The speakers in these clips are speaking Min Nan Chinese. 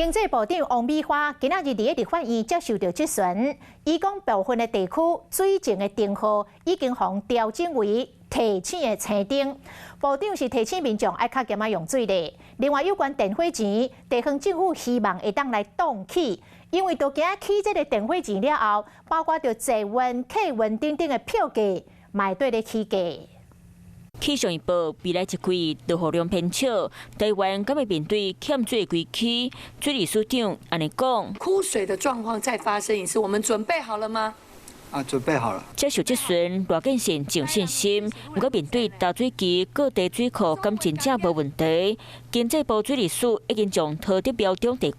經濟部長王美花今仔日佇咧立法院接受著質詢，伊講部分的地區水情的燈號已經予調整為提醒的青燈。部長是提醒民眾愛較減仔用水咧。另外有關電火錢，地方政府希望會當來凍起，因為都驚起這個電火錢了後，包括著捷運、客運等等的票價，嘛會綴咧起價。氣象預報未來一季落雨量偏少，台灣敢會面對欠水危機？水利署長按呢講：枯水的狀況再發生一次，我們準備好了嗎？啊，準備好了。接受質詢，賴建信真有信心，毋過面對焦水期，各地水庫敢真正無問題。經濟部水利署已經將桃竹苗中地區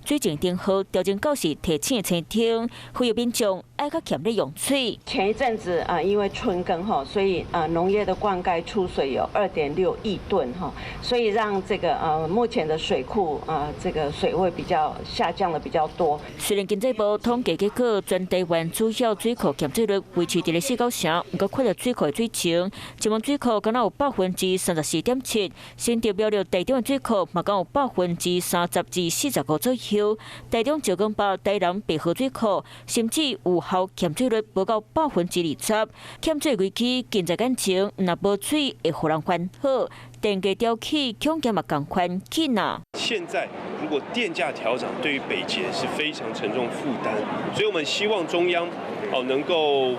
水情燈號調整到是提醒的青燈，呼籲民眾愛較儉咧用水。前一陣子啊，因為春耕哈，所以啊農業的灌溉出水有2.6億噸哈，所以讓這個目前的水庫啊這個水位比較下降的比較多。雖然經濟部統計結果，全台灣主要水庫欠水率維持佇咧四九成，毋過看著水庫的水情，石門水庫敢若有34.7%，新竹苗栗台中的水庫嘛敢有30%至45%左右，台中石岡北、台南白河水庫甚至有效欠水率無到20%，欠水危機近在眼前，若無水會予人煩惱，電價調起恐驚嘛仝款緊啊！現在如果電價調漲，對於北捷是非常沉重負擔，所以我們希望中央哦能夠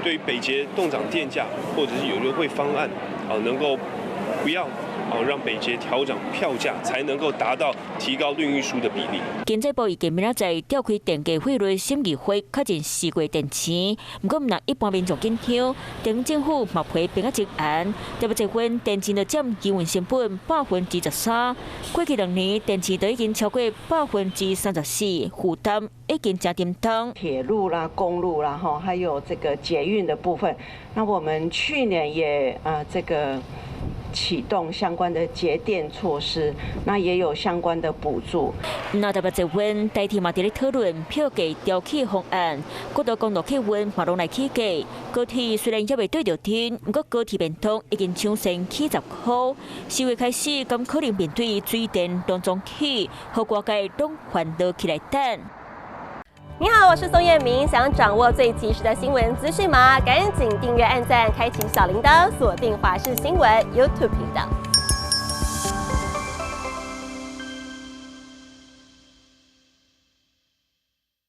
對北捷凍漲電價，或者是有優惠方案，哦能夠不要哦讓北捷調漲票價，才能夠達到提高綠運輸的比例。經濟部預計明仔載召開電價費率審議會，確認四月電錢。毋過，毋但一般民眾緊張，地方政府嘛批評啊真嚴，特別捷運電錢就佔營運成本13%，過去2年電錢都已經超過34%，負擔已經誠沉重。鐵路啦、公路啦，哈，還有這個捷運的部分，那我們去年也啊這個啟動相關的節電措施，那也有相關的補助。那特別捷運、台鐵嘛佇咧討論票價調起方案，國道公路客運嘛攏來起價。高鐵雖然猶未對著天，毋過高鐵便當已經搶先起10塊。4月開始，敢可能面對水電攏總起，予外界攏煩惱起來等。你好，我是宋燕明，想掌握最及時的新聞資訊嗎？趕緊訂閱、按讚、開啟小鈴鐺，鎖定華視新聞 YouTube 頻道。